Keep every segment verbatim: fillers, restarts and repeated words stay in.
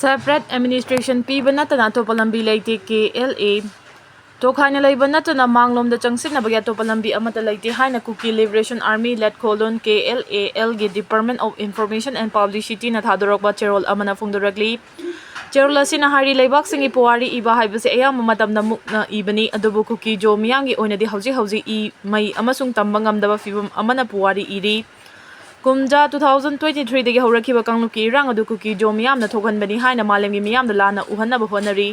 Separate administration ꯄꯤꯕ ꯅꯠꯇꯅ ꯑꯇꯣꯞꯄ ꯂꯝꯕꯤ ꯂꯩꯇꯦ, ꯀꯦ ꯑꯦꯜ ꯑꯦ꯫ ꯇꯣꯈꯥꯏꯅ ꯂꯩꯕ ꯅꯠꯇꯅ ꯃꯥꯡꯂꯣꯝꯗ ꯆꯪꯁꯤꯟꯅꯕꯒꯤ ꯑꯇꯣꯞꯄ ꯂꯝꯕꯤ ꯑꯃꯠꯇ ꯂꯩꯇꯦ ꯍꯥꯏꯅ Kuki Liberation Army, lieutenant colonel, K L A ꯑꯦꯜꯒꯤ Department of Information and Publicityꯅ ꯊꯥꯗꯣꯔꯛꯄ ꯆꯦꯔꯣꯜ ꯑꯃꯅ ꯐꯣꯡꯗꯣꯔꯛꯂꯤ꯫ ꯆꯦꯔꯣꯜ ꯑꯁꯤꯅ ꯍꯥꯏꯔꯤ, ꯂꯩꯕꯥꯛꯁꯤꯡꯒꯤ ꯄꯨꯋꯥꯔꯤ ꯏꯕ ꯍꯥꯏꯕꯁꯤ ꯑꯌꯥꯝꯕ ꯃꯇꯝꯗ ꯃꯨꯛꯅ ꯏꯕꯅꯤ, ꯑꯗꯨꯕꯨ ꯀꯨꯀꯤ ꯖꯣ ꯃꯤꯌꯥꯝꯒꯤ ꯑꯣꯏꯅꯗꯤ ꯍꯧꯖꯤꯛ ꯍꯧꯖꯤꯛ ꯏ ꯃꯩ ꯑꯃꯁꯨꯡ ꯇꯝꯕ ꯉꯝꯗꯕ ꯐꯤꯕꯝ ꯑꯃꯅ ꯄꯨꯋꯥꯔꯤ ꯏꯔꯤ꯫ ꯀꯨꯝꯖꯥ two thousand twenty threeꯗꯒꯤ ꯍꯧꯔꯛꯈꯤꯕ ꯀꯥꯡꯂꯨꯞꯀꯤ ꯏꯔꯥꯡ ꯑꯗꯨ ꯀꯨꯀꯤ ꯖꯣ ꯃꯤꯌꯥꯝꯅ ꯊꯣꯛꯍꯟꯕꯅꯤ ꯍꯥꯏꯅ ꯃꯥꯂꯦꯝꯒꯤ ꯃꯤꯌꯥꯝꯗ ꯂꯥꯟꯅ ꯎꯍꯟꯅꯕ ꯍꯣꯠꯅꯔꯤ꯫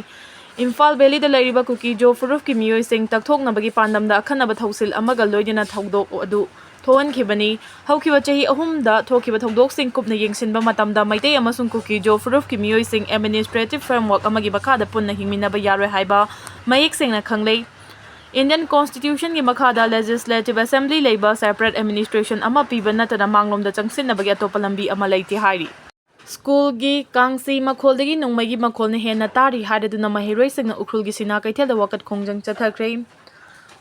ꯏꯝꯐꯥꯜ ꯚꯦꯂꯤꯗ ꯂꯩꯔꯤꯕ ꯀꯨꯀꯤ ꯖꯣ ꯐꯨꯔꯨꯞꯀꯤ ꯃꯤꯑꯣꯏꯁꯤꯡ ꯇꯛꯊꯣꯛꯅꯕꯒꯤ ꯄꯥꯟꯗꯝꯗ ꯑꯈꯟꯅꯕ ꯊꯧꯁꯤꯜ ꯑꯃꯒ ꯂꯣꯏꯅꯅ ꯊꯧꯗꯣꯛ ꯑꯗꯨ ꯊꯣꯛꯍꯟꯈꯤꯕꯅꯤ꯫ ꯍꯧꯈꯤꯕ ꯆꯍꯤ ꯑꯍꯨꯝꯗ ꯊꯣꯛꯈꯤꯕ ꯊꯧꯗꯣꯛꯁꯤꯡ ꯀꯨꯞꯅ ꯌꯦꯡꯁꯤꯟꯕ ꯃꯇꯝꯗ ꯃꯩꯇꯩ ꯑꯃꯁꯨꯡ ꯀꯨꯀꯤ ꯖꯣ ꯐꯨꯔꯨꯞꯀꯤ ꯃꯤꯑꯣꯏꯁꯤꯡ administrative framework ꯑꯃꯒꯤ ꯃꯈꯥꯗ ꯄꯨꯟꯅ ꯍꯤꯡꯃꯤꯟꯅꯕ ꯌꯥꯔꯣꯏ ꯍꯥꯏꯕ ꯃꯌꯦꯛ ꯁꯦꯡꯅ ꯈꯪꯂꯩ꯫ Indian Constitutionꯒꯤ ꯃꯈꯥꯗ Legislative Assembly ꯂꯩꯕ separate administration ꯑꯃ ꯄꯤꯕ ꯅꯠꯇꯅ ꯃꯥꯡꯂꯣꯝꯗ ꯆꯪꯁꯤꯟꯅꯕꯒꯤ ꯑꯇꯣꯞꯄ ꯂꯝꯕꯤ ꯑꯃ ꯂꯩꯇꯦ ꯍꯥꯏꯔꯤ꯫ ꯁ꯭ꯀꯨꯜꯒꯤ ꯀꯥꯡꯁꯤ ꯃꯈꯣꯜꯗꯒꯤ ꯅꯣꯡꯃꯩꯒꯤ ꯃꯈꯣꯜꯅ ꯍꯦꯟꯅ ꯇꯥꯔꯤ ꯍꯥꯏꯔꯗꯨꯅ ꯃꯍꯩꯔꯣꯏꯁꯤꯡꯅ ꯎꯈ꯭ꯔꯨꯜꯒꯤ ꯁꯤꯅꯥ ꯀꯩꯊꯦꯜꯗ ꯋꯥꯀꯠ ꯈꯣꯡꯖꯪ ꯆꯠꯊꯈ꯭ꯔꯦ꯫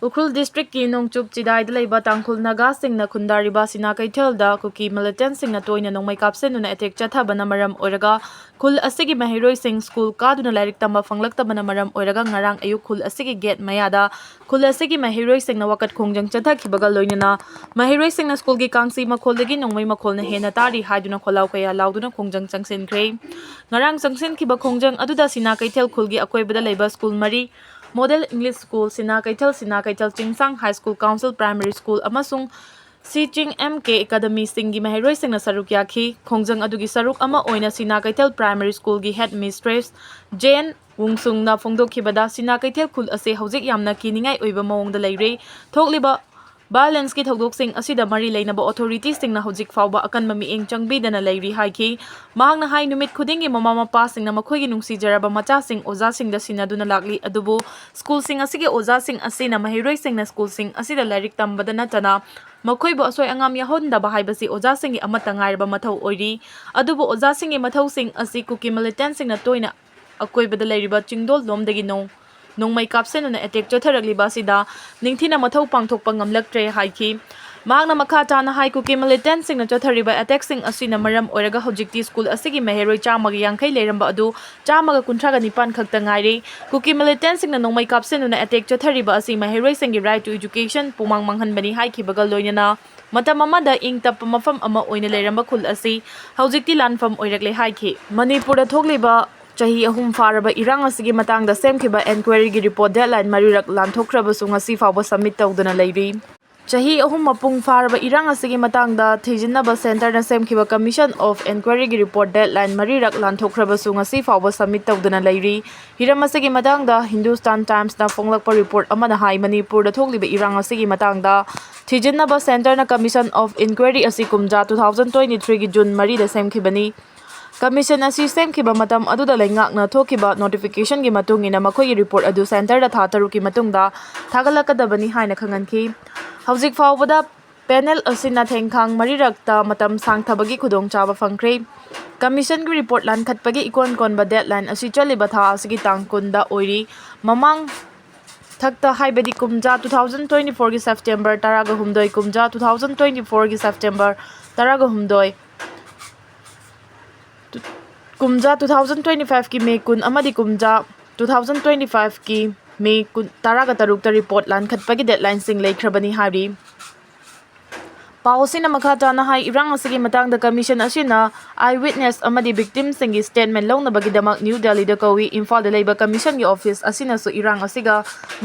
ꯎꯈ꯭ꯔꯨꯜ districtꯀꯤ ꯅꯣꯡꯆꯨꯞ ꯆꯤꯗꯥꯏꯗ ꯂꯩꯕ ꯇꯥꯡꯈꯨꯜ ꯅꯥꯒꯥꯁꯤꯡꯅ ꯈꯨꯟꯗꯥꯔꯤꯕ ꯁꯤꯅꯥ ꯀꯩꯊꯦꯜꯗ ꯀꯨꯀꯤ militantꯁꯤꯡꯅ ꯇꯣꯏꯅ ꯅꯣꯡꯃꯩ ꯀꯥꯞꯁꯤꯟꯗꯨꯅ attack ꯆꯠꯊꯕꯅ ꯃꯔꯝ ꯑꯣꯏꯔꯒ ꯈꯨꯜ ꯑꯁꯤꯒꯤ ꯃꯍꯩꯔꯣꯏꯁꯤꯡ ꯁ꯭ꯀꯨꯜ ꯀꯥꯗꯨꯅ ꯂꯥꯏꯔꯤꯛ ꯇꯝꯕ ꯐꯪꯂꯛꯇꯕꯅ ꯃꯔꯝ ꯑꯣꯏꯔꯒ ꯉꯔꯥꯡ ꯑꯌꯨꯛ ꯈꯨꯜ ꯑꯁꯤꯒꯤ gate ꯃꯌꯥꯗ ꯈꯨꯜ ꯑꯁꯤꯒꯤ ꯃꯍꯩꯔꯣꯏꯁꯤꯡꯅ ꯋꯥꯀꯠ ꯈꯣꯡꯖꯪ ꯆꯠꯊꯈꯤꯕꯒ ꯂꯣꯏꯅꯅ ꯃꯍꯩꯔꯣꯏꯁꯤꯡꯅ ꯁ꯭ꯀꯨꯜꯒꯤ ꯀꯥꯡꯁꯤ ꯃꯈꯣꯜꯗꯒꯤ ꯅꯣꯡꯃꯩ ꯃꯈꯣꯜꯅ ꯍꯦꯟꯅ ꯇꯥꯔꯤ ꯍꯥꯏꯗꯨꯅ ꯈꯣꯜꯂꯥꯎ ꯀꯌꯥ ꯂꯥꯎꯗꯨꯅ ꯈꯣꯡꯖꯪ ꯆꯪꯁꯤꯟꯈ꯭ꯔꯦ꯫ ꯉꯔꯥꯡ ꯆꯪꯁꯤꯟꯈꯤꯕ ꯈꯣꯡꯖꯪ ꯑꯗꯨꯗ ꯁꯤꯅꯥ ꯀꯩꯊꯦꯜ ꯈꯨꯜꯒꯤ ꯑꯀꯣꯏꯕꯗ ꯂꯩꯕ ꯁ꯭ꯀꯨꯜ ꯃꯔꯤ, Model English School, ꯁꯤꯅꯥ ꯀꯩꯊꯦꯜ, ꯁꯤꯅꯥ ꯀꯩꯊꯦꯜ ꯆꯤꯡꯁꯥꯡ High School, Council Primary School ꯑꯃꯁꯨꯡ ꯁꯤ ꯆꯤꯡ M K Academyꯁꯤꯡꯒꯤ ꯃꯍꯩꯔꯣꯏꯁꯤꯡꯅ ꯁꯔꯨꯛ ꯌꯥꯈꯤ꯫ ꯈꯣꯡꯖꯪ ꯑꯗꯨꯒꯤ ꯁꯔꯨꯛ ꯑꯃ ꯑꯣꯏꯅ ꯁꯤꯅꯥ ꯀꯩꯊꯦꯜ Primary Schoolꯒꯤ headmistress ꯖꯦꯟ ꯋꯨꯡꯁꯨꯡꯅ ꯐꯣꯡꯗꯣꯛꯈꯤꯕꯗ, ꯁꯤꯅꯥ ꯀꯩꯊꯦꯜ ꯈꯨꯜ ꯑꯁꯤ ꯍꯧꯖꯤꯛ ꯌꯥꯝꯅ ꯀꯤꯅꯤꯡꯉꯥꯏ ꯑꯣꯏꯕ ꯃꯑꯣꯡꯗ ꯂꯩꯔꯦ꯫ ꯊꯣꯛꯂꯤꯕ violenceꯀꯤ ꯊꯧꯗꯣꯛꯁꯤꯡ ꯑꯁꯤꯗ ꯃꯔꯤ ꯂꯩꯅꯕ authorityꯁꯤꯡꯅ ꯍꯧꯖꯤꯛ ꯐꯥꯎꯕ ꯑꯀꯟꯕ ꯃꯤꯠꯌꯦꯡ ꯆꯪꯕꯤꯗꯅ ꯂꯩꯔꯤ ꯍꯥꯏꯈꯤ꯫ ꯃꯍꯥꯛꯅ ꯍꯥꯏ, ꯅꯨꯃꯤꯠ ꯈꯨꯗꯤꯡꯒꯤ ꯃꯃꯥ ꯃꯄꯥꯁꯤꯡꯅ ꯃꯈꯣꯏꯒꯤ ꯅꯨꯡꯁꯤꯖꯔꯕ ꯃꯆꯥꯁꯤꯡ ꯑꯣꯖꯥꯁꯤꯡꯗ ꯁꯤꯟꯅꯗꯨꯅ ꯂꯥꯛꯂꯤ, ꯑꯗꯨꯕꯨ ꯁ꯭ꯀꯨꯜꯁꯤꯡ ꯑꯁꯤꯒꯤ ꯑꯣꯖꯥꯁꯤꯡ ꯑꯁꯤꯅ ꯃꯍꯩꯔꯣꯏꯁꯤꯡꯅ ꯁ꯭ꯀꯨꯜꯁꯤꯡ ꯑꯁꯤꯗ ꯂꯥꯏꯔꯤꯛ ꯇꯝꯕꯗ ꯅꯠꯇꯅ ꯃꯈꯣꯏꯕꯨ ꯑꯁꯣꯏ ꯑꯉꯥꯝ ꯌꯥꯎꯍꯟꯗꯕ ꯍꯥꯏꯕꯁꯤ ꯑꯣꯖꯥꯁꯤꯡꯒꯤ ꯑꯃꯠꯇ ꯉꯥꯏꯔꯕ ꯃꯊꯧ ꯑꯣꯏꯔꯤ꯫ ꯑꯗꯨꯕꯨ ꯑꯣꯖꯥꯁꯤꯡꯒꯤ ꯃꯊꯧꯁꯤꯡ ꯑꯁꯤ ꯀꯨꯀꯤ militantꯁꯤꯡꯅ ꯇꯣꯏꯅ ꯑꯀꯣꯏꯕꯗ ꯂꯩꯔꯤꯕ ꯆꯤꯡꯗꯣꯜ ꯂꯣꯝꯗꯒꯤ ꯅꯣꯡ-, ꯅꯣꯡꯃꯩ ꯀꯥꯞꯁꯤꯟꯗꯨꯅ attack ꯆꯠꯊꯔꯛꯂꯤꯕ ꯑꯁꯤꯗ ꯅꯤꯡꯊꯤꯅ ꯃꯊꯧ ꯄꯥꯡꯊꯣꯛꯄ ꯉꯝꯂꯛꯇ꯭ꯔꯦ ꯍꯥꯏꯈꯤ꯫ ꯃꯍꯥꯛꯅ ꯃꯈꯥ ꯇꯥꯅ ꯍꯥꯏ, ꯀꯨꯀꯤ ꯃꯤꯂꯤꯇꯦꯟꯠꯁꯤꯡꯅ ꯆꯠꯊꯔꯤꯕ ꯑꯦꯇꯦꯛꯁꯤꯡ ꯑꯁꯤꯅ ꯃꯔꯝ ꯑꯣꯏꯔꯒ ꯍꯧꯖꯤꯛꯇꯤ ꯁ꯭ꯀꯨꯜ ꯑꯁꯤꯒꯤ ꯃꯍꯩꯔꯣꯏ ꯆꯥꯝꯃꯒ ꯌꯥꯡꯈꯩ ꯂꯩꯔꯝꯕ ꯑꯗꯨ ꯆꯥꯝꯃꯒ ꯀꯨꯟꯊ꯭ꯔꯥꯒ ꯅꯤꯄꯥꯟ ꯈꯛꯇ ꯉꯥꯏꯔꯦ꯫ ꯀꯨꯀꯤ ꯃꯤꯂꯤꯇꯦꯟꯠꯁꯤꯡꯅ ꯅꯣꯡꯃꯩ ꯀꯥꯞꯁꯤꯟꯗꯨꯅ ꯑꯦꯇꯦꯛ ꯆꯠꯊꯔꯤꯕ ꯑꯁꯤ ꯃꯍꯩꯔꯣꯏꯁꯤꯡꯒꯤ right to education ꯄꯨꯃꯥꯡ ꯃꯥꯡꯍꯟꯕꯅꯤ ꯍꯥꯏꯈꯤꯕꯒ ꯂꯣꯏꯅꯅ ꯃꯇꯝ ꯑꯃꯗ ꯏꯪ ꯇꯞꯄ ꯃꯐꯝ ꯑꯃ ꯑꯣꯏꯅ ꯂꯩꯔꯝꯕ ꯈꯨꯜ ꯑꯁꯤ ꯍꯧꯖꯤꯛꯇꯤ ꯂꯥꯟꯐꯝ ꯑꯣꯏꯔꯛꯂꯦ ꯍꯥꯏꯈꯤ꯫ ꯃꯅꯤꯄꯨꯔꯗ ꯊꯣꯛꯂꯤꯕ ꯆꯍꯤ ꯑꯍꯨꯝ ꯐꯥꯔꯕ ꯏꯔꯥꯡ ꯑꯁꯤꯒꯤ ꯃꯇꯥꯡꯗ ꯁꯦꯝꯈꯤꯕ enquiryꯒꯤ report deadline ꯃꯔꯤꯔꯛ ꯂꯥꯟꯊꯣꯛꯈ꯭ꯔꯕꯁꯨ ꯉꯁꯤ ꯐꯥꯎꯕ submit ꯇꯧꯗꯨꯅ ꯂꯩꯔꯤ꯫ ꯆꯍꯤ ꯑꯍꯨꯝ ꯃꯄꯨꯡ ꯐꯥꯔꯕ ꯏꯔꯥꯡ ꯑꯁꯤꯒꯤ ꯃꯇꯥꯡꯗ ꯊꯤꯖꯤꯟꯅꯕ centreꯅ ꯁꯦꯝꯈꯤꯕ Commission of Enquiryꯒꯤ report deadline ꯃꯔꯤꯔꯛ ꯂꯥꯟꯊꯣꯛꯈ꯭ꯔꯕꯁꯨ ꯉꯁꯤ ꯐꯥꯎꯕ submit ꯇꯧꯗꯨꯅ ꯂꯩꯔꯤ꯫ ꯍꯤꯔꯝ ꯑꯁꯤꯒꯤ ꯃꯇꯥꯡꯗ Hindustan Timesꯅ ꯐꯣꯡꯂꯛꯄ report ꯑꯃꯅ ꯍꯥꯏ, ꯃꯅꯤꯄꯨꯔꯗ ꯊꯣꯛꯂꯤꯕ ꯏꯔꯥꯡ ꯑꯁꯤꯒꯤ ꯃꯇꯥꯡꯗ ꯊꯤꯖꯤꯟꯅꯕ centreꯅ Commission of Enquiry ꯑꯁꯤ ꯀꯨꯝꯖꯥ two thousand twenty threeꯒꯤ June ꯃꯔꯤꯗ ꯁꯦꯝꯈꯤꯕꯅꯤ꯫ Commission ꯑꯁꯤ ꯁꯦꯝꯈꯤꯕ ꯃꯇꯝ ꯑꯗꯨꯗ ꯂꯩꯉꯥꯛꯅ ꯊꯣꯛꯈꯤꯕ notificationꯒꯤ ꯃꯇꯨꯡ ꯏꯟꯅ ꯃꯈꯣꯏꯒꯤ report ꯑꯗꯨ centreꯗ ꯊꯥ ꯇꯔꯨꯛꯀꯤ ꯃꯇꯨꯡꯗ ꯊꯥꯒꯠꯂꯛꯀꯗꯕꯅꯤ ꯍꯥꯏꯅ ꯈꯪꯍꯟꯈꯤ꯫ ꯍꯧꯖꯤꯛ ꯐꯥꯎꯕꯗ panel ꯑꯁꯤꯅ ꯊꯦꯡꯈꯥꯡ ꯃꯔꯤꯔꯛꯇ ꯃꯇꯝ ꯁꯥꯡꯊꯕꯒꯤ ꯈꯨꯗꯣꯡꯆꯥꯕ ꯐꯪꯈ꯭ꯔꯦ꯫ Commissionꯒꯤ report ꯂꯥꯟꯈꯠꯄꯒꯤ ꯏꯀꯣꯟ ꯀꯣꯟꯕ deadline ꯑꯁꯤ ꯆꯠꯂꯤꯕ ꯊꯥ ꯑꯁꯤꯒꯤ ꯇꯥꯡ ꯀꯨꯟꯗ ꯑꯣꯏꯔꯤ꯫ ꯃꯃꯥꯡ ꯊꯛꯇ, ꯍꯥꯏꯕꯗꯤ ꯀꯨꯝꯖꯥ two thousand twenty fourꯒꯤ September ꯇꯔꯥꯒ ꯍꯨꯝꯗꯣꯏ, ꯀꯨꯝꯖꯥ two thousand twenty fourꯒꯤ September ꯇꯔꯥꯒ ꯍꯨꯝꯗꯣꯏ, ꯀꯨꯝꯖꯥ two thousand twenty fiveꯀꯤ May ꯀꯨꯟ ꯑꯃꯗꯤ ꯀꯨꯝꯖꯥ two thousand twenty fiveꯀꯤ May ꯀꯨꯟ, ꯇꯔꯥꯒ ꯇꯔꯨꯛꯇ report ꯂꯥꯟꯈꯠꯄꯒꯤ deadlineꯁꯤꯡ ꯂꯩꯈ꯭ꯔꯕꯅꯤ ꯍꯥꯏꯔꯤ꯫ ꯄꯥꯎ ꯑꯁꯤꯅ ꯃꯈꯥ ꯇꯥꯅ ꯍꯥꯏ, ꯏꯔꯥꯡ ꯑꯁꯤꯒꯤ ꯃꯇꯥꯡꯗ commission ꯑꯁꯤꯅ eyewitness ꯑꯃꯗꯤ victimꯁꯤꯡꯒꯤ statement ꯂꯧꯅꯕꯒꯤꯗꯃꯛ ꯅ꯭ꯌꯨ ꯗꯦꯜꯂꯤꯗ ꯀꯧꯏ꯫ ꯏꯝꯐꯥꯜꯗ ꯂꯩꯕ commissionꯒꯤ office ꯑꯁꯤꯅꯁꯨ ꯏꯔꯥꯡ ꯑꯁꯤꯒ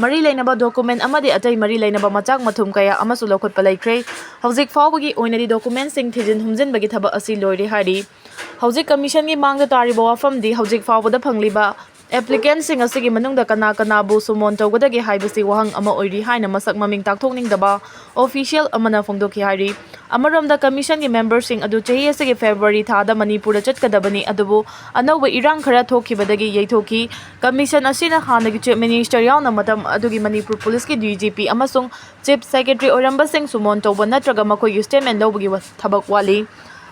ꯃꯔꯤ ꯂꯩꯅꯕ document ꯑꯃꯗꯤ ꯑꯇꯩ ꯃꯔꯤ ꯂꯩꯅꯕ ꯃꯆꯥꯛ ꯃꯊꯨꯝ ꯀꯌꯥ ꯑꯃꯁꯨ ꯂꯧꯈꯠꯄ ꯂꯩꯈ꯭ꯔꯦ꯫ ꯍꯧꯖꯤꯛ ꯐꯥꯎꯕꯒꯤ ꯑꯣꯏꯅꯗꯤ documentꯁꯤꯡ ꯊꯤꯖꯤꯟ ꯍꯨꯝꯖꯤꯟꯕꯒꯤ ꯊꯕꯛ ꯑꯁꯤ ꯂꯣꯏꯔꯦ ꯍꯥꯏꯔꯤ꯫ ꯍꯧꯖꯤꯛ commissionꯒꯤ ꯃꯥꯡꯗ ꯇꯥꯔꯤꯕ ꯋꯥꯐꯝꯗꯤ ꯍꯧꯖꯤꯛ ꯐꯥꯎꯕꯗ ꯐꯪꯂꯤꯕ applicantꯁꯤꯡ ꯑꯁꯤꯒꯤ ꯃꯅꯨꯡꯗ ꯀꯅꯥ ꯀꯅꯥꯕꯨ summon ꯇꯧꯒꯗꯒꯦ ꯍꯥꯏꯕꯁꯤ ꯋꯥꯍꯪ ꯑꯃ ꯑꯣꯏꯔꯤ ꯍꯥꯏꯅ ꯃꯁꯛ ꯃꯃꯤꯡ ꯇꯥꯛꯊꯣꯛꯅꯤꯡꯗꯕ official ꯑꯃꯅ ꯐꯣꯡꯗꯣꯛꯈꯤ ꯍꯥꯏꯔꯤ꯫ ꯑꯃꯔꯣꯝꯗ commissionꯒꯤ memberꯁꯤꯡ ꯑꯗꯨ ꯆꯍꯤ ꯑꯁꯤꯒꯤ February ꯊꯥꯗ ꯃꯅꯤꯄꯨꯔꯗ ꯆꯠꯀꯗꯕꯅꯤ, ꯑꯗꯨꯕꯨ ꯑꯅꯧꯕ ꯏꯔꯥꯡ ꯈꯔ ꯊꯣꯛꯈꯤꯕꯗꯒꯤ ꯌꯩꯊꯣꯛꯈꯤ꯫ Commission ꯑꯁꯤꯅ ꯍꯥꯟꯅꯒꯤ chief minister ꯌꯥꯎꯅ ꯃꯇꯝ ꯑꯗꯨꯒꯤ ꯃꯅꯤꯄꯨꯔ policeꯀꯤ DGP ꯑꯃꯁꯨꯡ chief secretary ꯑꯣꯏꯔꯝꯕꯁꯤꯡ summon ꯇꯧꯕ ꯅꯠꯇ꯭ꯔꯒ ꯃꯈꯣꯏꯒꯤ statement ꯂꯧꯕꯒꯤ ꯋꯥ-, ꯊꯕꯛ ꯋꯥꯠꯂꯤ꯫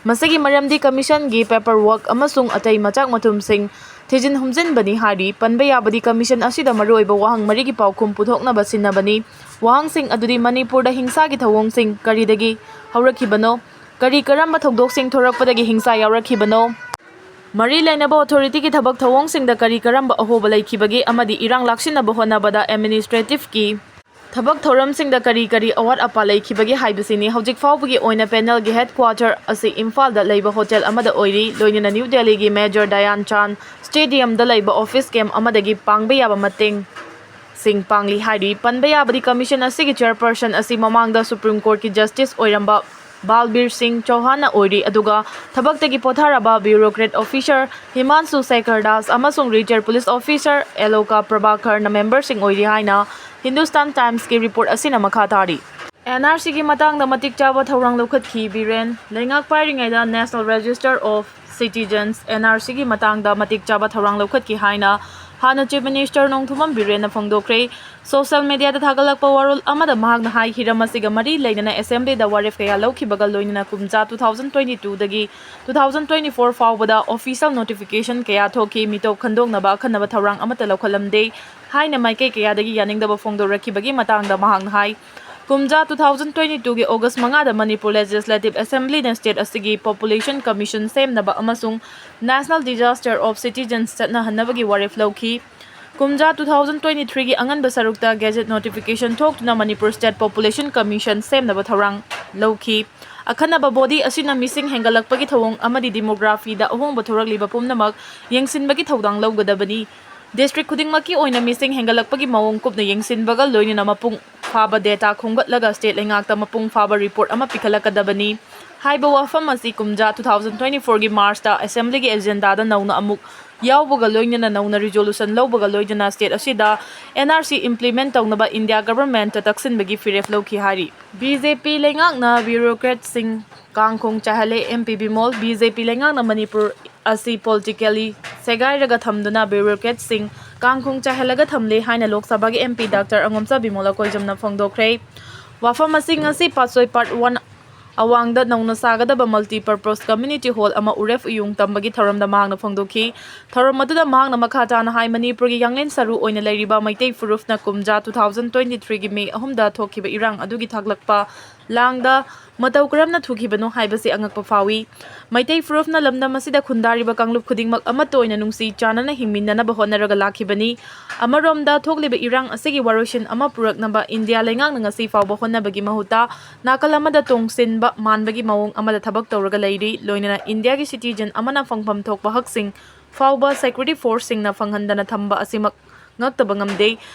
ꯃꯁꯤꯒꯤ ꯃꯔꯝꯗꯤ commission ꯒꯤ paper work ꯑꯃꯁꯨꯡ ꯑꯇꯩ ꯃꯆꯥꯛ ꯃꯊꯨꯝꯁꯤꯡ ꯊꯤꯖꯤꯟ ꯍꯨꯝꯖꯤꯟꯕꯅꯤ ꯍꯥꯏꯔꯤ꯫ ꯄꯟꯕ ꯌꯥꯕꯗꯤ commission ꯑꯁꯤꯗ ꯃꯔꯨꯑꯣꯏꯕ ꯋꯥꯍꯪ ꯃꯔꯤꯒꯤ ꯄꯥꯎꯈꯨꯝ ꯄꯨꯊꯣꯛꯅꯕ ꯁꯤꯟꯅꯕꯅꯤ꯫ ꯋꯥꯍꯪꯁꯤꯡ ꯑꯗꯨꯗꯤ ꯃꯅꯤꯄꯨꯔꯗ ꯍꯤꯡꯁꯥꯒꯤ ꯊꯧꯑꯣꯡꯁꯤꯡ ꯀꯔꯤꯗꯒꯤ ꯍꯧꯔꯛꯈꯤꯕꯅꯣ? ꯀꯔꯤ ꯀꯔꯝꯕ ꯊꯧꯗꯣꯛꯁꯤꯡ ꯊꯣꯔꯛꯄꯗꯒꯤ ꯍꯤꯡꯁꯥ ꯌꯥꯎꯔꯛꯈꯤꯕꯅꯣ? ꯃꯔꯤ ꯂꯩꯅꯕ authority ꯒꯤ ꯊꯕꯛ ꯊꯧꯑꯣꯡꯁꯤꯡꯗ ꯀꯔꯤ ꯀꯔꯝꯕ ꯑꯍꯣꯕ ꯂꯩꯈꯤꯕꯒꯦ ꯑꯃꯗꯤ ꯏꯔꯥꯡ ꯂꯥꯛꯁꯤꯟꯅꯕ ꯍꯣꯠꯅꯕꯗ administrative ꯀꯤ ꯊꯕꯛ ꯊꯧꯔꯝꯁꯤꯡꯗ ꯀꯔꯤ ꯀꯔꯤ ꯑꯋꯥꯠ ꯑꯄꯥ ꯂꯩꯈꯤꯕꯒꯦ ꯍꯥꯏꯕꯁꯤꯅꯤ꯫ ꯍꯧꯖꯤꯛ ꯐꯥꯎꯕꯒꯤ ꯑꯣꯏꯅ panel ꯒꯤ headquarter ꯑꯁꯤ ꯏꯝꯐꯥꯜꯗ ꯂꯩꯕ hotel ꯑꯃꯗ ꯑꯣꯏꯔꯤ, ꯂꯣꯏꯅꯅ ꯅ꯭ꯌꯨ ꯗꯦꯜꯂꯤꯒꯤ Major Dhyan Chand Stadium ꯗ ꯂꯩꯕ office camp ꯑꯃꯗꯒꯤ ꯄꯥꯡꯕ ꯌꯥꯕ ꯃꯇꯦꯡꯁꯤꯡ ꯄꯥꯡꯂꯤ ꯍꯥꯏꯔꯤ꯫ ꯄꯟꯕ ꯌꯥꯕꯗꯤ commission ꯑꯁꯤꯒꯤ chairperson ꯑꯁꯤ ꯃꯃꯥꯡꯗ Supreme Court ꯀꯤ justice ꯑꯣꯏꯔꯝꯕ ꯕꯥꯜꯕꯤꯔ ꯁꯤꯡ ꯆꯧꯍꯥꯟꯅ ꯑꯣꯏꯔꯤ, ꯑꯗꯨꯒ ꯊꯕꯛꯇꯒꯤ ꯄꯣꯊꯥꯔꯕ bureaucrat officer ꯍꯤꯃꯥꯟꯁꯨ ꯁꯦꯈꯔ ꯗꯥꯁ ꯑꯃꯁꯨꯡ retired police officer ꯑꯦꯂꯣꯀꯥ ꯄ꯭ꯔꯚꯥꯀꯔꯅ member ꯁꯤꯡ ꯑꯣꯏꯔꯤ ꯍꯥꯏꯅ Hindustan Times ꯀꯤ report ꯑꯁꯤꯅ ꯃꯈꯥ ꯇꯥꯔꯤ꯫ N R C ꯒꯤ ꯃꯇꯥꯡꯗ ꯃꯇꯤꯛ ꯆꯥꯕ ꯊꯧꯔꯥꯡ ꯂꯧꯈꯠꯈꯤ ꯕꯤꯔꯦꯟ꯫ ꯂꯩꯉꯥꯛ ꯄꯥꯏꯔꯤꯉꯩꯗ National Register of Citizens, N R C ꯒꯤ ꯃꯇꯥꯡꯗ ꯃꯇꯤꯛ ꯆꯥꯕ ꯊꯧꯔꯥꯡ ꯂꯧꯈꯠꯈꯤ ꯍꯥꯏꯅ ꯍꯥꯟꯅ Chief Minister Nongthombam ꯕꯤꯔꯦꯟꯅ ꯐꯣꯡꯗꯣꯛꯈ꯭ꯔꯦ꯫ Social media ꯗ ꯊꯥꯒꯠꯂꯛꯄ ꯋꯥꯔꯣꯜ ꯑꯃꯗ ꯃꯍꯥꯛꯅ ꯍꯥꯏ, ꯍꯤꯔꯝ ꯑꯁꯤꯒ ꯃꯔꯤ ꯂꯩꯅꯅ assembly ꯗ ꯋꯥꯔꯦꯞ ꯀꯌꯥ ꯂꯧꯈꯤꯕꯒ ꯂꯣꯏꯅꯅ ꯀꯨꯝꯖꯥ two thousand twenty two ꯗꯒꯤ two thousand twenty four ꯐꯥꯎꯕꯗ official notification ꯀꯌꯥ ꯊꯣꯛꯈꯤ꯫ ꯃꯤꯇꯣꯞ ꯈꯟꯗꯣꯛꯅꯕ ꯑꯈꯟꯅꯕ ꯊꯧꯔꯥꯡ ꯑꯃꯠꯇ ꯂꯧꯈꯠꯂꯝꯗꯦ ꯍꯥꯏꯅ ꯃꯥꯏꯀꯩ ꯀꯌꯥꯗꯒꯤ ꯌꯥꯅꯤꯡꯗꯕ ꯐꯣꯡꯗꯣꯔꯛꯈꯤꯕꯒꯤ ꯃꯇꯥꯡꯗ ꯃꯍꯥꯛꯅ ꯍꯥꯏ, ꯀꯨꯝꯖꯥ two thousand twenty two ꯒꯤ August ꯃꯉꯥꯗ ꯃꯅꯤꯄꯨꯔ Legislative Assembly ꯅ state ꯑꯁꯤꯒꯤ Population Commission ꯁꯦꯝꯅꯕ ꯑꯃꯁꯨꯡ National Register of Citizens ꯆꯠꯅꯍꯟꯅꯕꯒꯤ ꯋꯥꯔꯦꯞ ꯂꯧꯈꯤ꯫ ꯀꯨꯝꯖꯥ two thousand twenty three ꯒꯤ ꯑꯉꯟꯕ ꯁꯔꯨꯛꯇ gazette notification ꯊꯣꯛꯇꯨꯅ ꯃꯅꯤꯄꯨꯔ State Population Commission ꯁꯦꯝꯅꯕ ꯊꯧꯔꯥꯡ ꯂꯧꯈꯤ꯫ ꯑꯈꯟꯅꯕ body ꯑꯁꯤꯅ ꯃꯤꯁꯤꯡ ꯍꯦꯟꯒꯠꯂꯛꯄꯒꯤ ꯊꯧꯑꯣꯡ ꯑꯃꯗꯤ demography ꯗ ꯑꯍꯣꯡꯕ ꯊꯣꯔꯛꯂꯤꯕ ꯄꯨꯝꯅꯃꯛ ꯌꯦꯡꯁꯤꯟꯕꯒꯤ ꯊꯧꯗꯥꯡ ꯂꯧꯒꯗꯕꯅꯤ꯫ District ꯈꯨꯗꯤꯡꯃꯛꯀꯤ ꯑꯣꯏꯅ ꯃꯤꯁꯤꯡ ꯍꯦꯟꯒꯠꯂꯛꯄꯒꯤ ꯃꯑꯣꯡ ꯀꯨꯞꯅ ꯌꯦꯡꯁꯤꯟꯕꯒ ꯂꯣꯏꯅꯅ ꯃꯄꯨꯡ ꯐꯥꯕ data ꯈꯣꯝꯒꯠꯂꯒ state ꯂꯩꯉꯥꯛꯇ ꯃꯄꯨꯡ ꯐꯥꯕ report ꯑꯃ ꯄꯤꯈꯠꯂꯛꯀꯗꯕꯅꯤ꯫ ꯍꯥꯏꯕ ꯋꯥꯐꯝ ꯑꯁꯤ ꯀꯨꯝꯖꯥ two thousand twenty four ꯒꯤ March ꯇ assembly ꯒꯤ agenda ꯗ ꯅꯧꯅ ꯑꯃꯨꯛ ꯌꯥꯎꯕꯒ ꯂꯣꯏꯅꯅ ꯅꯧꯅ resolution ꯂꯧꯕꯒ ꯂꯣꯏꯅꯅ state ꯑꯁꯤꯗ N R C implement ꯇꯧꯅꯕ India government ꯇ ꯇꯛꯁꯤꯟꯕꯒꯤ ꯐꯤꯔꯦꯞ ꯂꯧꯈꯤ ꯍꯥꯏꯔꯤ꯫ B J P ꯂꯩꯉꯥꯛꯅ bureaucrat ꯁꯤꯡ ꯀꯥꯡꯈꯣꯡ ꯆꯥꯏꯍꯜꯂꯦ꯫ M P Bimol. B J P ꯂꯩꯉꯥꯛꯅ ꯃꯅꯤꯄꯨꯔ ꯑꯁꯤ politically ꯁꯦꯒꯥꯏꯔꯒ ꯊꯝꯗꯨꯅ bureaucrat ꯁꯤꯡ ꯀꯥꯡꯈꯣꯡ ꯆꯥꯏꯍꯜꯂꯒ ꯊꯝꯂꯦ ꯍꯥꯏꯅ ꯂꯣꯛ ꯁꯚꯥꯒꯤ M P Doctor ꯑꯉꯣꯝꯆꯥ ꯕꯤꯃꯣꯜ ꯑꯀꯣꯏꯖꯝꯅ ꯐꯣꯡꯗꯣꯛꯈ꯭ꯔꯦ꯫ ꯋꯥꯐꯝ ꯑꯁꯤ ꯉꯁꯤ ꯄꯥꯠꯁꯣꯏ part one ꯑꯋꯥꯡꯗ ꯅꯧꯅ ꯁꯥꯒꯗꯕ multipurpose community hall ꯑꯃ ꯎꯔꯦꯐ ꯎꯌꯨꯡ ꯇꯝꯕꯒꯤ ꯊꯧꯔꯝꯗ ꯃꯍꯥꯛꯅ ꯐꯣꯡꯗꯣꯛꯈꯤ꯫ ꯊꯧꯔꯝ ꯑꯗꯨꯗ ꯃꯍꯥꯛꯅ ꯃꯈꯥ ꯇꯥꯅ ꯍꯥꯏ, ꯃꯅꯤꯄꯨꯔꯒꯤ ꯌꯥꯡꯂꯦꯟ ꯁꯔꯨ ꯑꯣꯏꯅ ꯂꯩꯔꯤꯕ ꯃꯩꯇꯩ ꯐꯨꯔꯨꯞꯅ ꯀꯨꯝꯖꯥ two thousand twenty-threeꯒꯤ May ꯑꯍꯨꯝꯗ ꯊꯣꯛꯈꯤꯕ ꯏꯔꯥꯡ ꯑꯗꯨꯒꯤ ꯊꯥꯛꯂꯛꯄ ꯂꯥꯡꯗ ꯃꯇꯧ ꯀꯔꯝꯅ ꯊꯨꯈꯤꯕꯅꯣ ꯍꯥꯏꯕꯁꯤ ꯑꯉꯛꯄ ꯐꯥꯎꯏ꯫ ꯃꯩꯇꯩ ꯐꯨꯔꯨꯞꯅ ꯂꯝꯗꯝ ꯑꯁꯤꯗ ꯈꯨꯟꯗꯥꯔꯤꯕ ꯀꯥꯡꯂꯨꯞ ꯈꯨꯗꯤꯡꯃꯛ ꯑꯃꯠꯇ ꯑꯣꯏꯅ ꯅꯨꯡꯁꯤ ꯆꯥꯟꯅꯅ ꯍꯤꯡꯃꯤꯟꯅꯅꯕ ꯍꯣꯠꯅꯔꯒ ꯂꯥꯛꯈꯤꯕꯅꯤ꯫ ꯑꯃꯔꯣꯝꯗ ꯊꯣꯛꯂꯤꯕ ꯏꯔꯥꯡ ꯑꯁꯤꯒꯤ ꯋꯥꯔꯣꯏꯁꯤꯟ ꯑꯃ ꯄꯨꯔꯛꯅꯕ ꯏꯟꯗꯤꯌꯥ ꯂꯩꯉꯥꯛꯅ ꯉꯁꯤ ꯐꯥꯎꯕ ꯍꯣꯠꯅꯕꯒꯤ ꯃꯍꯨꯠꯇ ꯅꯥꯀꯜ ꯑꯃꯗ ꯇꯣꯡꯁꯤꯟꯕ ꯃꯥꯟꯕꯒꯤ ꯃꯑꯣꯡ ꯑꯃꯗ ꯊꯕꯛ ꯇꯧꯔꯒ ꯂꯩꯔꯤ꯫ ꯂꯣꯏꯅꯅ ꯏꯟꯗꯤꯌꯥꯒꯤ citizen ꯑꯃꯅ ꯐꯪꯐꯝ ꯊꯣꯛꯄ ꯍꯛꯁꯤꯡ ꯐꯥꯎꯕ security forceꯁꯤꯡꯅ ꯐꯪꯍꯟꯗꯅ ꯊꯝꯕ ꯑꯁꯤꯃꯛ ꯉꯛꯇꯕ ꯉꯝꯗꯦ꯫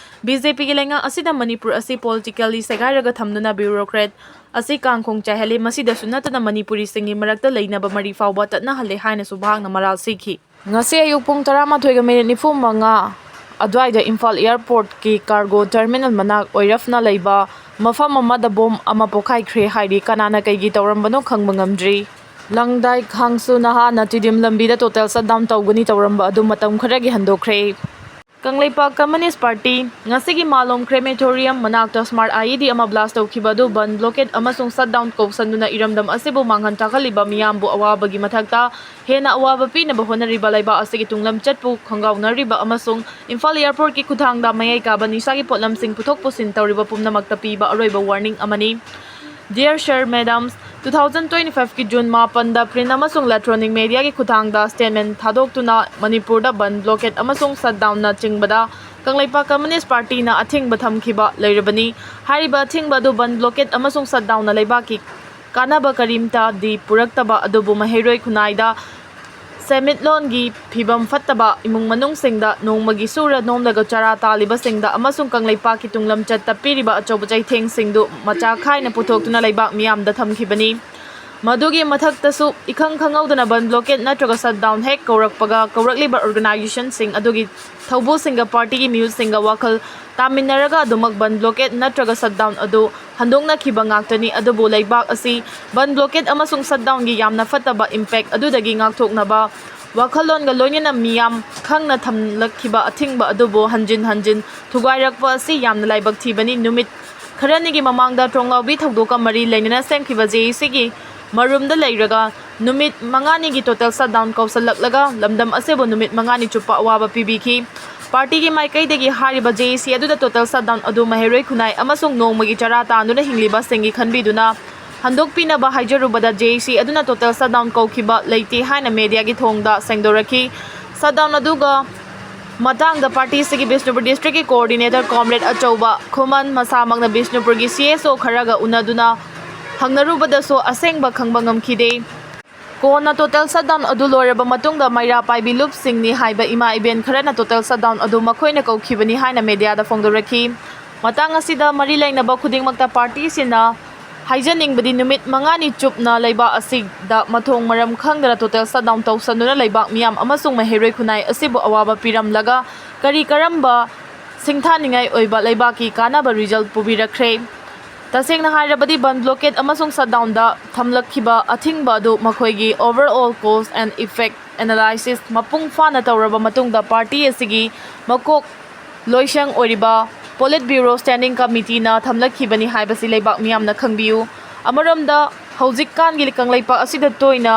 ꯕꯤ ꯖꯦ ꯄꯤꯒꯤ ꯂꯩꯉꯥꯛ ꯑꯁꯤꯅ ꯃꯅꯤꯄꯨꯔ ꯑꯁꯤ politically ꯁꯦꯒꯥꯏꯔꯒ ꯊꯝꯗꯨꯅ bureaucrat ꯑꯁꯤ ꯀꯥꯡꯈꯣꯡ ꯆꯥꯏꯍꯜꯂꯤ꯫ ꯃꯁꯤꯗꯁꯨ ꯅꯠꯇꯅ ꯃꯅꯤꯄꯨꯔꯤꯁꯤꯡꯒꯤ ꯃꯔꯛꯇ ꯂꯩꯅꯕ ꯃꯔꯤ ꯐꯥꯎꯕ ꯇꯠꯅꯍꯜꯂꯦ ꯍꯥꯏꯅꯁꯨ ꯃꯍꯥꯛꯅ ꯃꯔꯥꯜ ꯁꯤꯈꯤ꯫ ꯉꯁꯤ ꯑꯌꯨꯛ ꯄꯨꯡ ꯇꯔꯥꯃꯥꯊꯣꯏꯒ minute ꯅꯤꯐꯨ ꯃꯉꯥ ꯑꯗꯨꯋꯥꯏꯗ ꯏꯝꯐꯥꯜ airportꯀꯤ cargo terminal ꯃꯅꯥꯛ ꯑꯣꯏꯔꯞꯅ ꯂꯩꯕ ꯃꯐꯝ ꯑꯃꯗ bomb ꯑꯃ ꯄꯣꯈꯥꯏꯈ꯭ꯔꯦ ꯍꯥꯏꯔꯤ꯫ ꯀꯅꯥꯅ ꯀꯩꯒꯤ ꯇꯧꯔꯝꯕꯅꯣ ꯈꯪꯕ ꯉꯝꯗ꯭ꯔꯤ꯫ ꯂꯪꯗꯥꯏ ꯈꯥꯡꯁꯨ ꯅꯍꯥꯅ ꯇꯤꯗꯤꯝ ꯂꯝꯕꯤꯗ total shutdown ꯇꯧꯒꯅꯤ ꯇꯧꯔꯝꯕ ꯑꯗꯨ ꯃꯇꯝ ꯈꯔꯒꯤ ꯍꯟꯗꯣꯛꯈ꯭ꯔꯦ꯫ ꯀꯪꯂꯩꯄꯥꯛ Communist Party ꯉꯁꯤꯒꯤ ꯃꯥꯂꯣꯝ crematorium ꯃꯅꯥꯛꯇ smart I E D ꯑꯃ blast ꯇꯧꯈꯤꯕ ꯑꯗꯨ ꯕꯟ, blockade ꯑꯃꯁꯨꯡ shutdown ꯀꯧꯁꯟꯗꯨꯅ ꯏꯔꯝꯗꯝ ꯑꯁꯤꯕꯨ ꯃꯥꯡꯍꯟ ꯇꯥꯛꯍꯜꯂꯤꯕ ꯃꯤꯌꯥꯝꯕꯨ ꯑꯋꯥꯕꯒꯤ ꯃꯊꯛꯇ ꯍꯦꯟꯅ ꯑꯋꯥꯕ ꯄꯤꯅꯕ ꯍꯣꯠꯅꯔꯤꯕ ꯂꯩꯕꯥꯛ ꯑꯁꯤꯒꯤ ꯇꯨꯡꯂꯝꯆꯠꯄꯨ ꯈꯣꯡꯒꯥꯎꯅꯔꯤꯕ ꯑꯃꯁꯨꯡ ꯏꯝꯐꯥꯜ airportꯀꯤ ꯈꯨꯊꯥꯡꯗ ꯃꯌꯥꯏ ꯀꯥꯕ ꯅꯤꯁꯥꯒꯤ ꯄꯣꯠꯂꯝꯁꯤꯡ ꯄꯨꯊꯣꯛ ꯄꯨꯁꯤꯟ ꯇꯧꯔꯤꯕ ꯄꯨꯝꯅꯃꯛꯇ ꯄꯤꯕ ꯑꯔꯣꯏꯕ warning ꯑꯃꯅꯤ꯫ Dear Sir, Madams, two thousand twenty-fiveꯀꯤ June ꯃꯥꯄꯟꯗ print ꯑꯃꯁꯨꯡ electronic mediaꯒꯤ ꯈꯨꯊꯥꯡꯗ statement ꯊꯥꯗꯣꯛꯇꯨꯅ ꯃꯅꯤꯄꯨꯔꯗ ꯕꯟ, blockade ꯑꯃꯁꯨꯡ shutdownꯅ ꯆꯤꯡꯕꯗ ꯀꯪꯂꯩꯄꯥꯛ Communist Partyꯅ ꯑꯊꯤꯡꯕ ꯊꯝꯈꯤꯕ ꯂꯩꯔꯕꯅꯤ꯫ ꯍꯥꯏꯔꯤꯕ ꯑꯊꯤꯡꯕ ꯑꯗꯨ ꯕꯟ, blockade ꯑꯃꯁꯨꯡ shutdownꯅ ꯂꯩꯕꯥꯛꯀꯤ ꯀꯥꯟꯅꯕ ꯀꯔꯤꯝꯇꯗꯤ ꯄꯨꯔꯛꯇꯕ ꯑꯗꯨꯕꯨ ꯃꯍꯩꯔꯣꯏ ꯈꯨꯟꯅꯥꯏꯗ ꯁꯦꯟꯃꯤꯠꯂꯣꯟꯒꯤ ꯐꯤꯕꯝ ꯐꯠꯇꯕ ꯏꯃꯨꯡ ꯃꯅꯨꯡꯁꯤꯡꯗ ꯅꯣꯡꯃꯒꯤ ꯁꯨꯔ ꯅꯣꯝꯂꯒ ꯆꯔꯥ ꯇꯥꯜꯂꯤꯕꯁꯤꯡꯗ ꯑꯃꯁꯨꯡ ꯀꯪꯂꯩꯄꯥꯛꯀꯤ ꯇꯨꯡꯂꯝꯆꯠꯇ ꯄꯤꯔꯤꯕ ꯑꯆꯧꯕ ꯆꯩꯊꯦꯡꯁꯤꯡꯗꯨ ꯃꯆꯥ ꯈꯥꯏꯅ ꯄꯨꯊꯣꯛꯇꯨꯅ ꯂꯩꯕꯥꯛ ꯃꯤꯌꯥꯝꯗ ꯊꯝꯈꯤꯕꯅꯤ꯫ ꯃꯗꯨꯒꯤ ꯃꯊꯛꯇꯁꯨ ꯏꯈꯪ ꯈꯪꯍꯧꯗꯅ ꯕꯟ, blockade ꯅꯠꯇ꯭ꯔꯒ shutdown ꯍꯦꯛ ꯀꯧꯔꯛꯄꯒ ꯀꯧꯔꯛꯂꯤꯕ organizationꯁꯤꯡ ꯑꯗꯨꯒꯤ ꯊꯧꯕꯨꯁꯤꯡꯒ partyꯒꯤ ꯃꯤꯍꯨꯠꯁꯤꯡꯒ ꯋꯥꯈꯜ ꯇꯥꯃꯤꯟꯅꯔꯒ ꯑꯗꯨꯃꯛ ꯕꯟ, blockade ꯅꯠꯇ꯭ꯔꯒ shutdown ꯑꯗꯨ ꯍꯟꯗꯣꯛꯅꯈꯤꯕ ꯉꯥꯛꯇꯅꯤ꯫ ꯑꯗꯨꯕꯨ ꯂꯩꯕꯥꯛ ꯑꯁꯤ ꯕꯟ, blockade ꯑꯃꯁꯨꯡ shutdownꯒꯤ ꯌꯥꯝꯅ ꯐꯠꯇꯕ impact ꯑꯗꯨꯗꯒꯤ ꯉꯥꯛꯊꯣꯛꯅꯕ ꯋꯥꯈꯜꯂꯣꯟꯒ ꯂꯣꯏꯅꯅ ꯃꯤꯌꯥꯝ ꯈꯪꯅ ꯊꯝꯂꯛꯈꯤꯕ ꯑꯊꯤꯡꯕ ꯑꯗꯨꯕꯨ ꯍꯟꯖꯤꯟ ꯍꯟꯖꯤꯟ ꯊꯨꯒꯥꯏꯔꯛꯄ ꯑꯁꯤ ꯌꯥꯝꯅ ꯂꯥꯏꯕꯛ ꯊꯤꯕꯅꯤ꯫ ꯅꯨꯃꯤꯠ ꯈꯔꯅꯤꯒꯤ ꯃꯃꯥꯡꯗ ꯇ꯭ꯔꯣꯡꯂꯥꯎꯕꯤ ꯊꯧꯗꯣꯛꯀ ꯃꯔꯤ ꯂꯩꯅꯅ ꯁꯦꯝꯈꯤꯕ ꯖꯦ ꯑꯦ ꯁꯤꯒꯤ ꯃꯔꯨꯝꯗ ꯂꯩꯔꯒ ꯅꯨꯃꯤꯠ ꯃꯉꯥꯅꯤꯒꯤ total shutdown ꯀꯧꯁꯜꯂꯛꯂꯒ ꯂꯝꯗꯝ ꯑꯁꯤꯕꯨ ꯅꯨꯃꯤꯠ ꯃꯉꯥꯅꯤ ꯆꯨꯞꯄ ꯑꯋꯥꯕ ꯄꯤꯕꯤꯈꯤ꯫ ꯄꯥꯔꯇꯤꯒꯤ ꯃꯥꯏꯀꯩꯗꯒꯤ ꯍꯥꯏꯔꯤꯕ ꯖꯦ ꯑꯦ ꯁꯤ ꯑꯗꯨꯅ total shutdown ꯑꯗꯨ ꯃꯍꯩꯔꯣꯏ ꯈꯨꯟꯅꯥꯏ ꯑꯃꯁꯨꯡ ꯅꯣꯡꯃꯒꯤ ꯆꯔꯥ ꯇꯥꯟꯗꯨꯅ ꯍꯤꯡꯂꯤꯕꯁꯤꯡꯒꯤ ꯈꯟꯕꯤꯗꯨꯅ ꯍꯟꯗꯣꯛꯄꯤꯅꯕ ꯍꯥꯏꯖꯔꯨꯕꯗ ꯖꯦ ꯑꯦ ꯁꯤ ꯑꯗꯨꯅ total shutdown ꯀꯧꯈꯤꯕ ꯂꯩꯇꯦ ꯍꯥꯏꯅ ꯃꯦꯗꯤꯌꯥꯒꯤ ꯊꯣꯡꯗ ꯁꯦꯡꯗꯣꯔꯛꯈꯤ꯫ Shutdown ꯑꯗꯨꯒ ꯃꯇꯥꯡꯗ ꯄꯥꯔꯇꯤꯁꯤꯒꯤ ꯕꯤꯁꯅꯨꯄꯨꯔ ꯗꯤꯁꯇ꯭ꯔꯤꯛꯀꯤ coordinator comrade ꯑꯆꯧꯕ ꯈꯨꯃꯟ ꯃꯁꯥꯃꯛꯅ ꯕꯤꯁꯅꯨꯄꯨꯔꯒꯤ ꯁꯤ ꯑꯦꯁ ꯑꯣ ꯈꯔꯒ ꯎꯅꯗꯨꯅ ꯍꯪꯅꯔꯨꯕꯗꯁꯨ ꯑꯁꯦꯡꯕ ꯈꯪꯕ ꯉꯝꯈꯤꯗꯦ꯫ ꯀꯣꯟꯅ total shutdown ꯑꯗꯨ ꯂꯣꯏꯔꯕ ꯃꯇꯨꯡꯗ ꯃꯩꯔꯥ ꯄꯥꯏꯕꯤ ꯂꯨꯞꯁꯤꯡꯅꯤ ꯍꯥꯏꯕ ꯏꯃꯥ ꯏꯕꯦꯟ ꯈꯔꯅ total shutdown ꯑꯗꯨ ꯃꯈꯣꯏꯅ ꯀꯧꯈꯤꯕꯅꯤ ꯍꯥꯏꯅ ꯃꯦꯗꯤꯌꯥꯗ ꯐꯣꯡꯗꯣꯔꯛꯈꯤ꯫ ꯃꯇꯥꯡ ꯑꯁꯤꯗ ꯃꯔꯤ ꯂꯩꯅꯕ ꯈꯨꯗꯤꯡꯃꯛꯇ ꯄꯥꯔꯇꯤꯁꯤꯅ ꯍꯥꯏꯖꯅꯤꯡꯕꯗꯤ ꯅꯨꯃꯤꯠ ꯃꯉꯥꯅꯤ ꯆꯨꯞꯅ ꯂꯩꯕꯥꯛ ꯑꯁꯤꯗ ꯃꯊꯣꯡ ꯃꯔꯝ ꯈꯪꯗꯅ total shutdown ꯇꯧꯁꯟꯗꯨꯅ ꯂꯩꯕꯥꯛ ꯃꯤꯌꯥꯝ ꯑꯃꯁꯨꯡ ꯃꯍꯩꯔꯣꯏ ꯈꯨꯟꯅꯥꯏ ꯑꯁꯤꯕꯨ ꯑꯋꯥꯕ ꯄꯤꯔꯝꯂꯒ ꯀꯔꯤ ꯀꯔꯝꯕ ꯁꯤꯡꯊꯥꯅꯤꯡꯉꯥꯏ ꯑꯣꯏꯕ ꯂꯩꯕꯥꯛꯀꯤ ꯀꯥꯟꯅꯕ result ꯄꯨꯕꯤꯔꯛꯈ꯭ꯔꯦ꯫ ꯇꯁꯦꯡꯅ ꯍꯥꯏꯔꯕꯗꯤ ꯕꯟ blockade ꯑꯃꯁꯨꯡ shutdownꯗ ꯊꯝꯂꯛꯈꯤꯕ ꯑꯊꯤꯡꯕ ꯑꯗꯨ ꯃꯈꯣꯏꯒꯤ overall cause and effect analysis ꯃꯄꯨꯡ ꯐꯥꯅ ꯇꯧꯔꯕ ꯃꯇꯨꯡꯗ ꯄꯥꯔꯇꯤ ꯑꯁꯤꯒꯤ ꯃꯀꯣꯛ ꯂꯣꯏꯁꯪ ꯑꯣꯏꯔꯤꯕ Politburo Standing Committeeꯅ ꯊꯝꯂꯛꯈꯤꯕꯅꯤ ꯍꯥꯏꯕꯁꯤ ꯂꯩꯕꯥꯛ ꯃꯤꯌꯥꯝꯅ ꯈꯪꯕꯤꯌꯨ꯫ ꯑꯃꯔꯣꯝꯗ ꯍꯧꯖꯤꯛꯀꯥꯟꯒꯤ ꯀꯪꯂꯩꯄꯥꯛ ꯑꯁꯤꯗ ꯇꯣꯏꯅ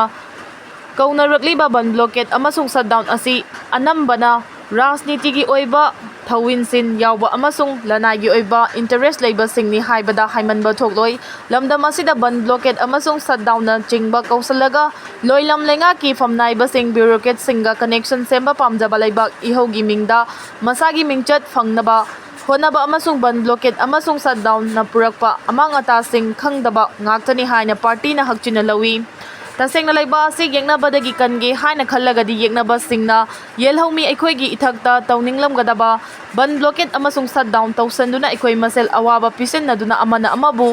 ꯀꯧꯅꯔꯛꯂꯤꯕ ꯕꯟ blockade ꯑꯃꯁꯨꯡ shutdown ꯑꯁꯤ ꯑꯅꯝꯕꯅ ꯔꯥꯖꯅꯤꯇꯤꯒꯤ ꯑꯣꯏꯕ ꯊꯧꯋꯤꯟꯁꯤꯟ ꯌꯥꯎꯕ ꯑꯃꯁꯨꯡ ꯂꯅꯥꯏꯒꯤ ꯑꯣꯏꯕ interest ꯂꯩꯕꯁꯤꯡꯅꯤ ꯍꯥꯏꯕꯗ ꯍꯥꯏꯃꯟꯕ ꯊꯣꯛꯂꯣꯏ꯫ ꯂꯝꯗꯝ ꯑꯁꯤꯗ ꯕꯟ blockade ꯑꯃꯁꯨꯡ shutdownꯅꯆꯤꯡꯕ ꯀꯧꯁꯜꯂꯒ ꯂꯣꯏꯂꯝ ꯂꯩꯉꯥꯛꯀꯤ ꯐꯝꯅꯥꯏꯕꯁꯤꯡ bureaucratꯁꯤꯡꯒ connection ꯁꯦꯝꯕ ꯄꯥꯝꯖꯕ ꯂꯩꯕꯥꯛ ꯏꯍꯧꯒꯤ ꯃꯤꯡꯗ ꯃꯁꯥꯒꯤ ꯃꯤꯡꯆꯠ ꯐꯪꯅꯕ ꯍꯣꯠꯅꯕ ꯑꯃꯁꯨꯡ ꯕꯟ blockade ꯑꯃꯁꯨꯡ shutdownꯅ ꯄꯨꯔꯛꯄ ꯑꯃꯥꯡ ꯑꯇꯥꯁꯤꯡ ꯈꯪꯗꯕ ꯉꯥꯛꯇꯅꯤ ꯍꯥꯏꯅ ꯄꯥꯔꯇꯤꯅ ꯍꯛꯆꯤꯟꯅ ꯂꯧꯏ꯫ ꯇꯁꯦꯡꯅ ꯂꯩꯕꯥꯛ ꯑꯁꯤ ꯌꯦꯛꯅꯕꯗꯒꯤ ꯀꯟꯒꯦ ꯍꯥꯏꯅ ꯈꯜꯂꯒꯗꯤ ꯌꯦꯛꯅꯕꯁꯤꯡꯅ ꯌꯦꯜꯍꯧꯃꯤ ꯑꯩꯈꯣꯏꯒꯤ ꯏꯊꯛꯇ ꯇꯧꯅꯤꯡꯂꯝꯒꯗꯕ ꯕꯟ blockade ꯑꯃꯁꯨꯡ shutdown ꯇꯧꯁꯟꯗꯨꯅ ꯑꯩꯈꯣꯏ ꯃꯁꯦꯜ ꯑꯋꯥꯕ ꯄꯤꯁꯤꯟꯅꯗꯨꯅ ꯑꯃꯅ ꯑꯃꯕꯨ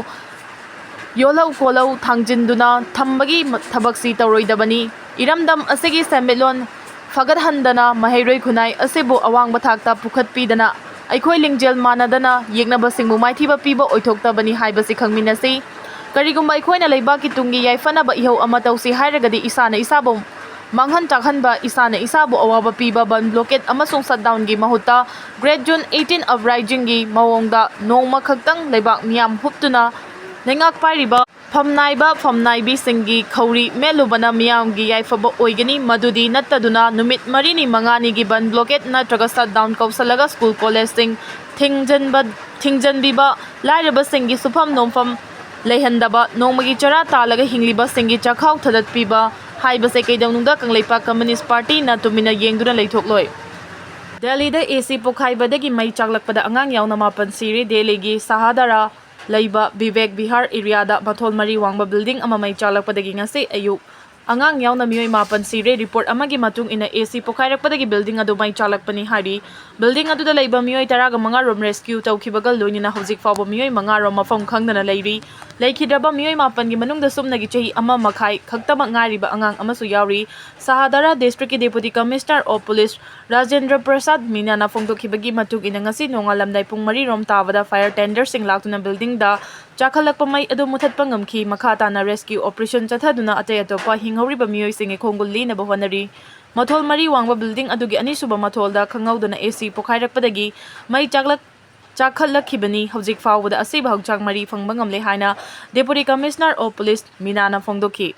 ꯌꯣꯜꯍꯧ ꯀꯣꯜꯍꯧ ꯊꯥꯡꯖꯤꯟꯗꯨꯅ ꯊꯝꯕꯒꯤ ꯊꯕꯛꯁꯤ ꯇꯧꯔꯣꯏꯗꯕꯅꯤ꯫ ꯏꯔꯝꯗꯝ ꯑꯁꯤꯒꯤ ꯁꯦꯟꯃꯤꯠꯂꯣꯟ ꯐꯒꯠꯍꯟꯗꯅ ꯃꯍꯩꯔꯣꯏ ꯈꯨꯟꯅꯥꯏ ꯑꯁꯤꯕꯨ ꯑꯋꯥꯡꯕ ꯊꯥꯛꯇ ꯄꯨꯈꯠꯄꯤꯗꯅ ꯑꯩꯈꯣꯏ ꯂꯤꯡꯖꯦꯜ ꯃꯥꯟꯅꯗꯅ ꯌꯦꯛꯅꯕꯁꯤꯡꯕꯨ ꯃꯥꯏꯊꯤꯕ ꯄꯤꯕ ꯑꯣꯏꯊꯣꯛꯇꯕꯅꯤ ꯍꯥꯏꯕꯁꯤ ꯈꯪꯃꯤꯟꯅꯁꯤ꯫ ꯀꯔꯤꯒꯨꯝꯕ ꯑꯩꯈꯣꯏꯅ ꯂꯩꯕꯥꯛꯀꯤ ꯇꯨꯡꯒꯤ ꯌꯥꯏꯐꯅꯕ ꯏꯍꯧ ꯑꯃ ꯇꯧꯁꯤ ꯍꯥꯏꯔꯒꯗꯤ ꯏꯁꯥꯅ ꯏꯁꯥꯕꯨ ꯃꯥꯡꯍꯟ ꯇꯥꯛꯍꯟꯕ, ꯏꯁꯥꯅ ꯏꯁꯥꯕꯨ ꯑꯋꯥꯕ ꯄꯤꯕ ꯕꯟ ꯕ꯭ꯂꯣꯀꯦꯠ ꯑꯃꯁꯨꯡ ꯁꯠꯗꯥꯎꯟꯒꯤ ꯃꯍꯨꯠꯇ Great June eighteen Uprisingꯒꯤ ꯃꯑꯣꯡꯗ ꯅꯣꯡꯃ ꯈꯛꯇꯪ ꯂꯩꯕꯥꯛ ꯃꯤꯌꯥꯝ ꯍꯨꯞꯇꯨꯅ ꯂꯩꯉꯥꯛ ꯄꯥꯏꯔꯤꯕ ꯐꯝꯅꯥꯏꯕ ꯐꯝꯅꯥꯏꯕꯤꯁꯤꯡꯒꯤ ꯈꯧꯔꯤ ꯃꯦꯠꯂꯨꯕꯅ ꯃꯤꯌꯥꯝꯒꯤ ꯌꯥꯏꯐꯕ ꯑꯣꯏꯒꯅꯤ꯫ ꯃꯗꯨꯗꯤ ꯅꯠꯇꯗꯨꯅ ꯅꯨꯃꯤꯠ ꯃꯔꯤꯅꯤ ꯃꯉꯥꯅꯤꯒꯤ ꯕꯟ ꯕ꯭ꯂꯣꯀꯦꯠ ꯅꯠꯇ꯭ꯔꯒ ꯁꯠꯗꯥꯎꯟ ꯀꯧꯁꯜꯂꯒ ꯁ꯭ꯀꯨꯜ ꯀꯣꯂꯦꯖꯁꯤꯡ ꯊꯤꯡꯖꯤꯟꯕ ꯊꯤꯡꯖꯤꯟꯕꯤꯕ, ꯂꯥꯏꯔꯕꯁꯤꯡꯒꯤ ꯁꯨꯐꯝ ꯅꯣꯝꯐꯝ ꯂꯩꯍꯟꯗꯕ, ꯅꯣꯡꯃꯒꯤ ꯆꯔꯥ ꯇꯥꯜꯂꯒ ꯍꯤꯡꯂꯤꯕꯁꯤꯡꯒꯤ ꯆꯥꯛꯈꯥꯎ ꯊꯗꯠꯄꯤꯕ ꯍꯥꯏꯕꯁꯦ ꯀꯩꯗꯧꯅꯨꯡꯗ ꯀꯪꯂꯩꯄꯥꯛ ꯀꯝꯌꯨꯅꯤꯁ꯭ꯠ ꯄꯥꯔꯇꯤꯅ ꯇꯨꯃꯤꯟꯅ ꯌꯦꯡꯗꯨꯅ ꯂꯩꯊꯣꯛꯂꯣꯏ꯫ ꯗꯦꯜꯂꯤꯗ ꯑꯦ ꯁꯤ ꯄꯣꯈꯥꯏꯕꯗꯒꯤ ꯃꯩ ꯆꯥꯛꯂꯛꯄꯗ ꯑꯉꯥꯡ ꯌꯥꯎꯅ ꯃꯥꯄꯟ ꯁꯤꯔꯦ꯫ ꯗꯦꯜꯂꯤꯒꯤ ꯁꯍꯥꯗꯥꯔꯥ ꯂꯩꯕ ꯕꯤꯕꯦꯛ ꯕꯤꯍꯥꯔ ꯑꯦꯔꯤꯌꯥꯗ ꯃꯊꯣꯜ ꯃꯔꯤ ꯋꯥꯡꯕ ꯕꯤꯜꯗꯤꯡ ꯑꯃ ꯃꯩ ꯆꯥꯛꯂꯛꯄꯗꯒꯤ ꯉꯁꯤ ꯑꯌꯨꯛ ꯑꯉꯥꯡ ꯌꯥꯎꯅ ꯃꯤꯑꯣꯏ ꯃꯥꯄꯟ ꯁꯤꯔꯦ꯫ ꯔꯤꯄꯣꯔꯠ ꯑꯃꯒꯤ ꯃꯇꯨꯡ ꯏꯟꯅ, ꯑꯦ ꯁꯤ ꯄꯣꯈꯥꯏꯔꯛꯄꯗꯒꯤ ꯕꯤꯜꯗꯤꯡ ꯑꯗꯨ ꯃꯩ ꯆꯥꯛꯂꯛꯄꯅꯤ ꯍꯥꯏꯔꯤ꯫ ꯕꯤꯜꯗꯤꯡ ꯑꯗꯨꯗ ꯂꯩꯕ ꯃꯤꯑꯣꯏ ꯇꯔꯥꯒ ꯃꯉꯥ ꯔꯣꯝ ꯔꯦꯁꯀ꯭ꯌꯨ ꯇꯧꯈꯤꯕꯒ ꯂꯣꯏꯅꯅ ꯍꯧꯖꯤꯛ ꯐꯥꯎꯕ ꯃꯤꯑꯣꯏ ꯃꯉꯥ ꯔꯣꯝ ꯃꯐꯝ ꯈꯪꯗꯅ ꯂꯩꯔꯤ꯫ ꯂꯩꯈꯤꯗ꯭ꯔꯕ ꯃꯤꯑꯣꯏ ꯃꯥꯄꯟꯒꯤ ꯃꯅꯨꯡꯗ ꯁꯨꯞꯅꯒꯤ ꯆꯍꯤ ꯑꯃ ꯃꯈꯥꯏ ꯈꯛꯇꯃꯛ ꯉꯥꯏꯔꯤꯕ ꯑꯉꯥꯡ ꯑꯃꯁꯨ ꯌꯥꯎꯔꯤ꯫ ꯁꯍꯥꯗꯥꯔꯥ ꯗꯤꯁꯇ꯭ꯔꯤꯛꯀꯤ Deputy Commissioner of Police Rajendra ꯄ꯭ꯔꯁꯥꯗ ꯃꯤꯅꯥꯅ ꯐꯣꯡꯗꯣꯛꯈꯤꯕꯒꯤ ꯃꯇꯨꯡ ꯏꯟꯅ, ꯉꯁꯤ ꯅꯣꯡꯉꯥꯜꯂꯝꯗꯥꯏ ꯄꯨꯡ ꯃꯔꯤ ꯔꯣꯝ ꯇꯥꯕꯗ ꯐꯥꯌꯔ ꯇꯦꯟꯗꯔꯁꯤꯡ ꯂꯥꯛꯇꯨꯅ ꯕꯤꯜꯗꯤꯡꯗ ꯆꯥꯛꯈꯠꯂꯛꯄ ꯃꯩ ꯑꯗꯨ ꯃꯨꯊꯠꯄ ꯉꯝꯈꯤ꯫ ꯃꯈꯥ ꯇꯥꯅ ꯔꯦꯁꯀ꯭ꯌꯨ ꯑꯣꯄꯔꯦꯁꯟ ꯆꯠꯊꯗꯨꯅ ꯑꯇꯩ ꯑꯇꯣꯞꯄ ꯍꯤꯡꯍꯧꯔꯤꯕ ꯃꯤꯑꯣꯏꯁꯤꯡꯒꯤ ꯈꯣꯡꯒꯨꯜ ꯂꯤꯅꯕ ꯍꯣꯠꯅꯔꯤ꯫ ꯃꯊꯣꯜ ꯃꯔꯤ ꯋꯥꯡꯕ ꯕꯤꯜꯗꯤꯡ ꯑꯗꯨꯒꯤ ꯑꯅꯤꯁꯨꯕ ꯃꯊꯣꯜꯗ ꯈꯪꯍꯧꯗꯅ ꯑꯦ ꯁꯤ ꯄꯣꯈꯥꯏꯔꯛꯄꯗꯒꯤ ꯃꯩ ꯆꯥꯛꯂꯛ-, ꯆꯥꯛꯈꯠꯂꯛꯈꯤꯕꯅꯤ꯫ ꯍꯧꯖꯤꯛ ꯐꯥꯎꯕꯗ ꯑꯁꯤꯕ ꯍꯛꯆꯥꯡ ꯃꯔꯤ ꯐꯪꯕ ꯉꯝꯂꯦ ꯍꯥꯏꯅ Deputy Commissioner of Police ꯃꯤꯅꯥꯅ ꯐꯣꯡꯗꯣꯛꯈꯤ꯫